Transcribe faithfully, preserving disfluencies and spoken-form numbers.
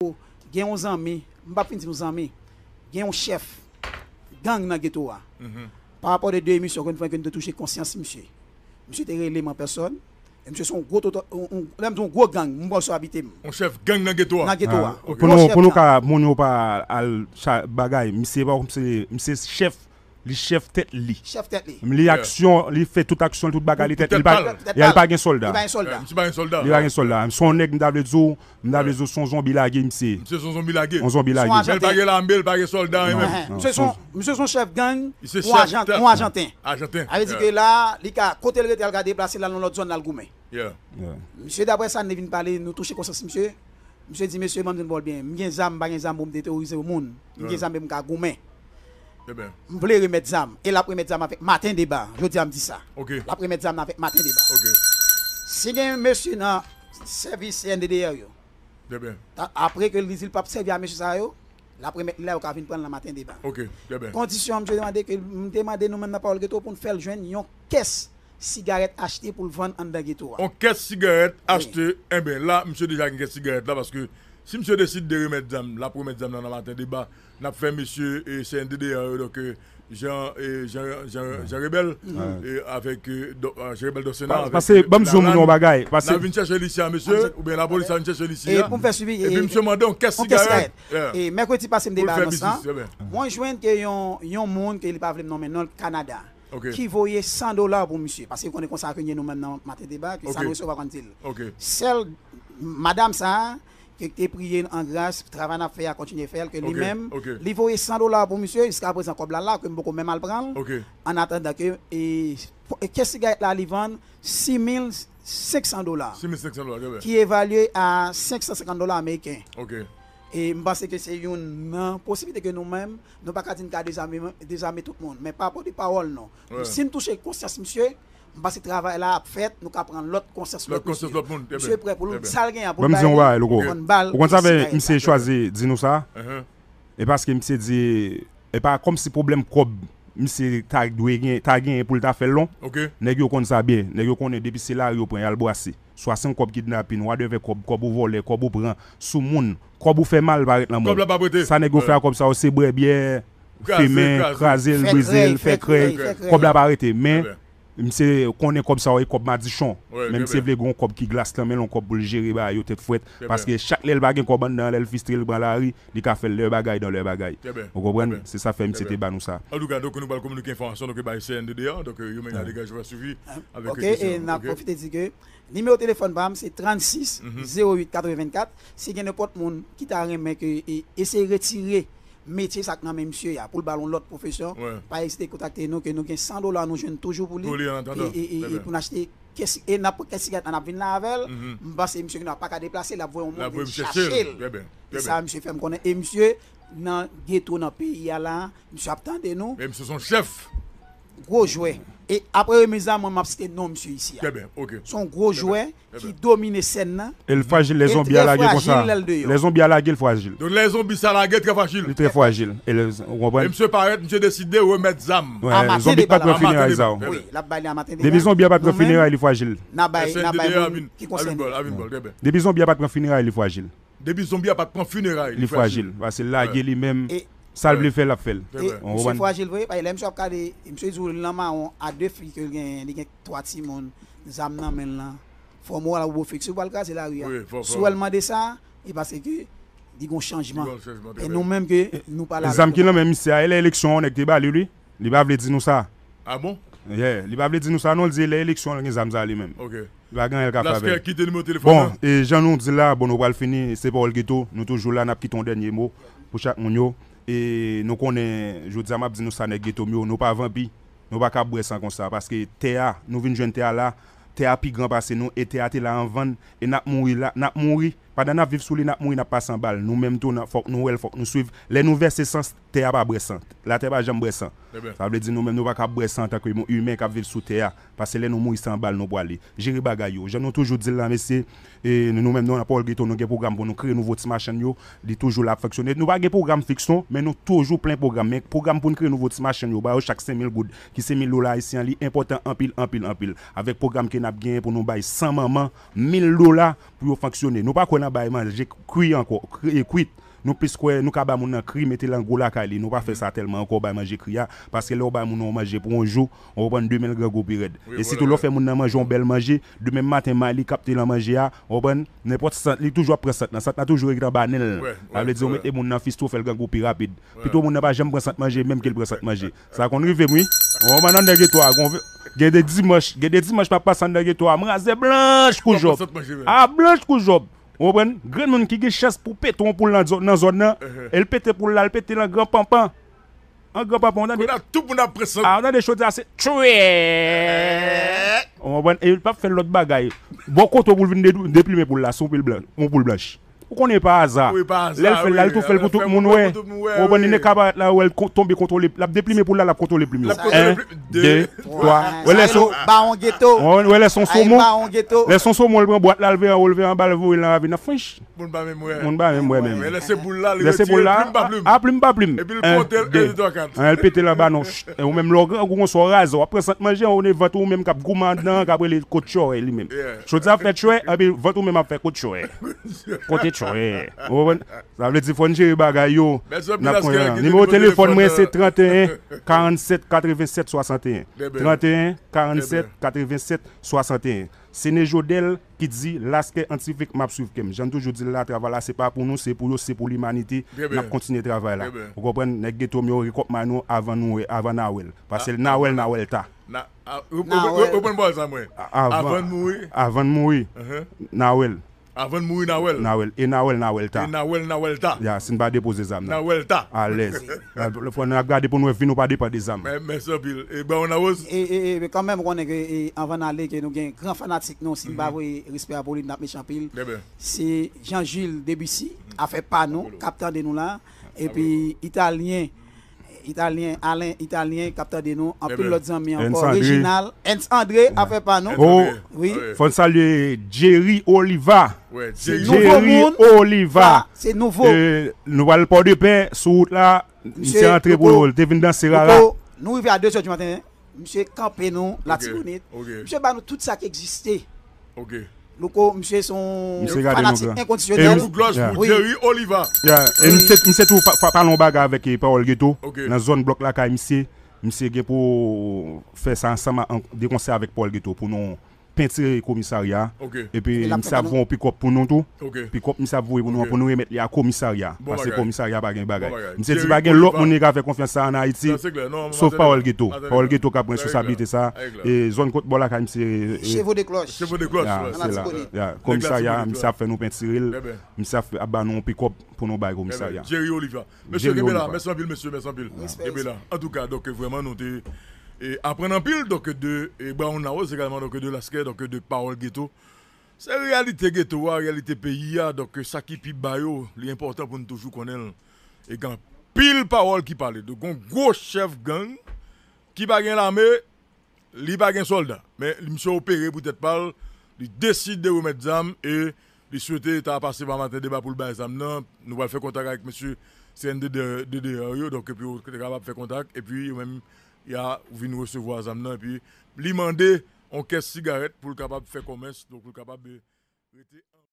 Gen yon zanmi, m p ap fin di yon zanmi, gen yon chèf gang nan geto a. Pa rapò de de emisyon ke n fè, ke n te touche konsyans misye. Misye te rele m an pèsòn. E misye se yon gwo toto, yon, yon, lè m di yon gwo gang, m wè misye abite m. Yon chèf gang nan geto a. Nan geto a. Pou nou, pou nou ka, moun yo pa al bagay, misye pa, misye, misye chèf, li chèf tèt li. Chèf tèt li. Li aksyon, li fè tout aksyon, tout bagay, li tèt li. Li pa, li pa gen sòlda. Li pa gen sòlda. Li pa gen sòlda. Se yon nèg, m ta vle di w, m ta vle di w, se yon zonbi lage, misye. Misye se yon zonbi lage. Yon zonbi lage. Men li pa gen lame, li pa gen sòlda, anyen menm. Misye se yon, misye se yon chèf gang, yon ajanten. Ajanten. Sa vle di ke la, li ka, kote l rete, al ka deplase, l al nan lòt zòn, l al goumen. Misye, daprè sa n te vin pale, nou touche konsyans misye. Misye di, "Mesye, ban m di n ba w l byen. M gen zam, m pa gen zam pou m te terorize yon moun. M gen zam, men m ka goumen. M vle remèt zam." E l ap remèt zam avèk Maten Deba. Jodi a, m di sa. L ap remèt zam nan avèk Maten Deba. Si gen mesye nan sèvis C N D D R yo, apre ke li di l p ap sèvi a mesye sa yo, l ap remèt li la, yo ka vin pran l nan Maten Deba. Kondisyon, misye te mande ke, m te mande nou menm nan Pawòl Geto pou n fè l jwenn yon kès sigarèt achte pou l vann anndan geto a. Yon kès sigarèt achte, enben, la, misye deja gen kès sigarèt la, paske si misye deside de remèt zam, l ap remèt zam nan nan Maten Deba, n ap fè mesye, e, C N D D R yo, donk, e, Jean, e, Jean, Jean, Jean Rebel, e, avèk, e, Jean Rebel Dosena, avèk, e, Lalann. Pase, ban m di yon moun yon bagay. Pase, n a vin chèche l isi a, mesye, oubyen lapolis a vin chèche l isi a. E pou m fè swivi, epi misye mande yon kès sigarèt. E mèkredi pase, m te bay anons lan. Mwen jwenn ke yon, yon moun ke li pa vle m nonmen non l, Kanada, ki voye san dola pou misye. Paske konnen konsa ke n ye nou menm nan Maten Deba, ke sa nou resevwa konn di l. Sèl madanm sa a, ke te priye n an gras, travay n ap fè a, kontinye fè l, ke li menm, li voye san dola pou misye, jiska prezan kòb la la, ke m poko menm al pran l. An atandan ke, e, e kès sigarèt la, li vann sis mil senk san dola, ki evalye a senk san senkant dola ameriken. E m panse ke se youn nan posiblite ke nou menm, nou pa ka di n ka dezame, dezame tout moun. Men pa rapò de pawòl, non. Si n touche konsyans misye, m panse travay la ap fèt, nou ka pran lòt konsyans lòt mesye. Misye prè pou l, sa l genyen pou l bay li, pou l vann ba l. Ou konn sa fè misye chwazi di nou sa? E paske misye di, e pa kòmsi pwoblèm kòb misye ta dwe gen, ta genyen pou l ta fè l non. Nèg yo konn sa byen. Nèg yo konnen depi se lari yo pran y al bwase. Swa se yon kòb kidnapin, wadèvè kòb, kòb ou vòlè, kòb ou pran sou moun, kòb ou fè mal parèt nan men w. Sa nèg yo fè a kòb sa yo, se bwè byè, fimen, kraze l, brize l, fè krèy. Kòb la pa rete. Men, misye konnen kòb sa yo e kòb madichon. Men misye vle gen yon kòb ki glas nan men l, yon kòb pou l jere bagay yo tèt frèt. Paske chak lè l pa gen kòb anndan, lè l fristre, l pran lari, li ka fè lè bagay dan lè bagay. Ou konprann? Se sa fè misye te ba nou sa. Antouka, donk, nou pral kominike enfòmasyon, donk, bay C N D D A, donk, yo menm y a degaje fè swivi avèk kesyon. N ap pwofite di ke nimewo telefòn pa m, se trannsis zewo uit katrevenkat. Si gen nenpòt moun ki ta renmen ke, e, eseye retire metye sa k nan men misye a, pou l ba l yon lòt pwofesyon, pa ezite kontakte nou, ke nou gen san dola nou jwenn toujou pou li. E, e, e pou n achte kès, e n ap pran kès sigarèt la, n ap vin la avè l. M panse misye Kino a pa ka deplase, l ap voye yon moun vin chache l. E sa misye fè m konnen. E misye nan geto nan peyi a la, misye ap tande nou. Men misye se yon chèf. Gwo jwè. E apre remiz la, mwen, m ap site non misye isi a. Se yon gwo jwè ki domine sèn nan. E l frajil, lè zonbi a lage konsa. Lè zonbi a lage, l frajil. Donk, lè zonbi sa lage, trè frajil. Li trè frajil. E lè, ou konprann? E misye parèt, misye deside remèt zam. Zonbi pa t pran fineray sa yo. Depi zonbi a pa t pran fineray, li frajil. N a bay, n a bay moun ki konsène. Depi zonbi a pa t pran fineray, li frajil. Depi zonbi a pa t pran fineray, li frajil. Paske l lage li menm, sa l vle fè, l ap fè l. E misye frajil vre, paske lè misye ap gade, misye di w li nan mawon a de fi ke l genyen, li gen twa timoun, zam nan men l lan. Fò moral ou bo fiks, ou pral kraze lari a. Si w wè l mande sa, e paske li gon chanjman. E nou menm ke nou pa la. Zam ki nan men misye a, e lè eleksyon an, nèg te ba li, wi. Li pa vle di nou sa. Ah bon? Yeah, li pa vle di nou sa, non, l di lè eleksyon, l gen zam sa li menm. Li pa gen anyen l ka fè avè l. Kite nimewo telefòn nan. Bon, e jan nou di la, bon, nou pral fini, se Pawòl Geto, nou toujou la, n ap kite yon dènye mo pou chak moun yo. E nou konnen, jodi a, m ap di nou sa, nèg geto m yo, nou pa vanpi. Nou pa ka bwè san konsa, paske tè a, nou vin jwenn tè a la, tè a pi gran pase nou, e tè a te la anvan n, e n ap mouri la, n ap mouri, pandan n ap viv sou li, n ap mouri, n ap pase anba l. Nou menm tou, n ap, fòk nou wè l, fòk nou swiv. Lè nou vèse san, tè a pa bwè san. Latè pa janm bwè san. Sa vle di nou menm nou pa ka bwè san antanke imen k ap viv sou tè a. Paske lè nou mouri se an bal nou pwale. Jere bagay yo. Jan nou toujou di l la, mesye, e nou menm nou nan Pawòl Geto, nou gen pwogram pou nou kreye nouvo ti machann yo. Li toujou la ap fonksyone. Nou pa gen pwogram fiks non, men nou toujou plen pwogram. Men pwogram pou n kreye nouvo ti machann yo, ba yo chak senk mil goud, ki se mil dola ayisyen an, li enpòtan anpil, anpil, anpil. Avèk pwogram ke n ap genyen pou nou bay san manman mil dola pou yo fonksyone. Nou pa kwè nan bay manje kwi ankò, kri- kwit. Nou plis kwè nou ka ba moun nan kri, mete l nan gwo lakay li. Nou pa fè sa tèlman ankò, bay manje kri a. Paske lè w bay moun nan yon manje pou yon jou, w konprann, demen l grangou pi rèd. E sitou lè w fè moun nan manje yon bèl manje, demen maten may li kapte nan manje a, w konprann, nenpòt sant, li toujou ap pran sant nan. Sant nan toujou ret anba nen l. Sa vle di, w mete moun nan fisto, fè l grangou pi rapid. Pito moun nan pa janm pran sant manje, menm ke l pran sant manje. Sa konn rive m, wi. W konprann, anndan geto a, gen de dimanch, gen de dimanch m ap pase anndan geto a, m razè blanch kou jòb. A blanch kou jòb. Ou konprann? Grenn moun ki gen chans pou pete yon poul nan zòn nan, e l pete poul la, l pete l an gran panpan. An gran panpan, ou tande? Kounye a tout moun ap pran sant. A, ou tande chodi a se tchwèèt. Ou konprann? E l p ap fè lòt bagay. Bò kote w pou l vin de- deplime poul la, se yon poul blanch. Yon poul blanch. Ou konnen pa aza. Lè l fè l la, l tou fè l pou tout moun wè. Ou konprann? Li nen ka parèt la, wè l tonbe kontwole. L ap deplime poul la, l ap kontwole plim yo. En, de, twa. Wè lè son. Bawon geto. Wè lè son somon. Lè son somon, l pran bwat la, l vire anwo, l vire anba, l voye l nan ravin nan. French. Moun pa menm wè. Moun pa menm wè menm. Lè se poul la, li retire plim pa plim. A, plim pa plim. Epi l konte l, en, de, twa, kat. L pete l anba non. Ou menm lè w grangou konsa w razè, w ap pran sant manje, ou ne vant ou menm k ap goumen anndan, k ap rele kot tchòy li menm. Chodi ap fè tchwè, epi vant ou menm ap fè kot tchwè. Kote tchwè. Ou konprann? Sa vle di fò n jere bagay yo. N ap konnen an. Nimewo telefòn mwen se tranteyen karannsèt katrevennsèt swasanteyen. Tranteyen karannsèt katrevennsèt swasanteyen. Se Ne Jodel ki di, Laskè anti fake, m ap swiv kè m. Jan n toujou di l la, travay la se pa pou nou, se pou yo, se pou limanite. N ap kontinye travay la. Ou konprann? Nèg geto m yo, rekòpman nou avan nou, avan n a wè l. Paske n a wè l, n a wè l ta. Reprann pawòl sa mwen. Avan n mouri. Avan n mouri. N a wè l. Avan n mouri, n a wè l. N a wè l. E n a wè l, n a wè l ta. E n a wè l, n a wè l ta. Ya, si n pa depoze zam nan. N a wè l ta. Alèz. Fò n ap gade pou n wè vi nou pa depann de zam. Mèsi anpil. E Brown Arrows? E, e, e, men kanmenm, ou konnen ke, e, anvan n ale, ke nou gen gran fanatik nou, si n pa voye respè a pou li, n ap mechan anpil. Se Jean Jules Debussy, afè pa nou, k ap tande nou la. Epi, Italyen, Italyen, Alen Italyen k ap tande nou. Anpil lòt zanmi ankò. Reginald, Ernst André, afè pa nou. Wi. Fò n salye Jerry Oliva. Jerry Oliva. Se nouvo. Nou pral Pòdepè, sou wout la. Misye antre pou l te vin danse rara. Nou rive a de zè di maten. Misye kanpe nou Latibonit. Misye ba nou tout sa ki egziste. Louko, misye se yon fanatik enkondisyonèl. Yon glòs pou Jerry Oliva. E misye, misye tou pa- pa- pale yon bagay avèk, e, Pawòl Geto. Nan zòn blòk lakay misye, misye gen pou fè sa ansanm an de konsè avèk Pawòl Geto pou nou pentire komisarya. Epi misye ap voye yon pikòp pou nou tou. Pikòp misye ap voye pou nou an, pou nou remèt li a komisarya. Paske komisarya pa gen bagay. Misye di pa gen lòt moun li ka fè konfyans sa an Ayiti, sof Pawòl Geto. Pawòl Geto k ap pran responsablite sa. E zòn kot bò lakay misye, e, Chevaux de Cloche. Chevaux de Cloche, ya, se la. Komisarya, misye ap fè nou pentire l. Misye ap fè- ap ba nou yon pikòp pou nou bay komisarya. Jerry Oliva. Mesye, kenbe la. Mèsi anpil, mesye. Mèsi anpil. Kenbe la. Antouka, donk, vrèman, nou te, e, aprann anpil, donk, de, e, Brown Arrows egalman, donk, de Laskè, donk, de Pawòl Geto. Se reyalite geto a, reyalite peyi a, donk, sa ki pi ba yo, li enpòtan pou n toujou konnen l. E gen anpil pawòl ki pale. Donk, gon gwo chèf gang ki pa gen lame, li pa gen sòlda, men misye opere pou tèt pa l, li deside remèt zam e li swete ta pase pa maten deba pou l bay zam nan. Nou pral fè kontak avèk mesye C N D D R yo, donk epi yo te kapab fè kontak, epi yo menm y a vin resevwa zam nan, epi li mande yon kès sigarèt pou l kapab fè kòmès, donk pou l kapab, eh, rete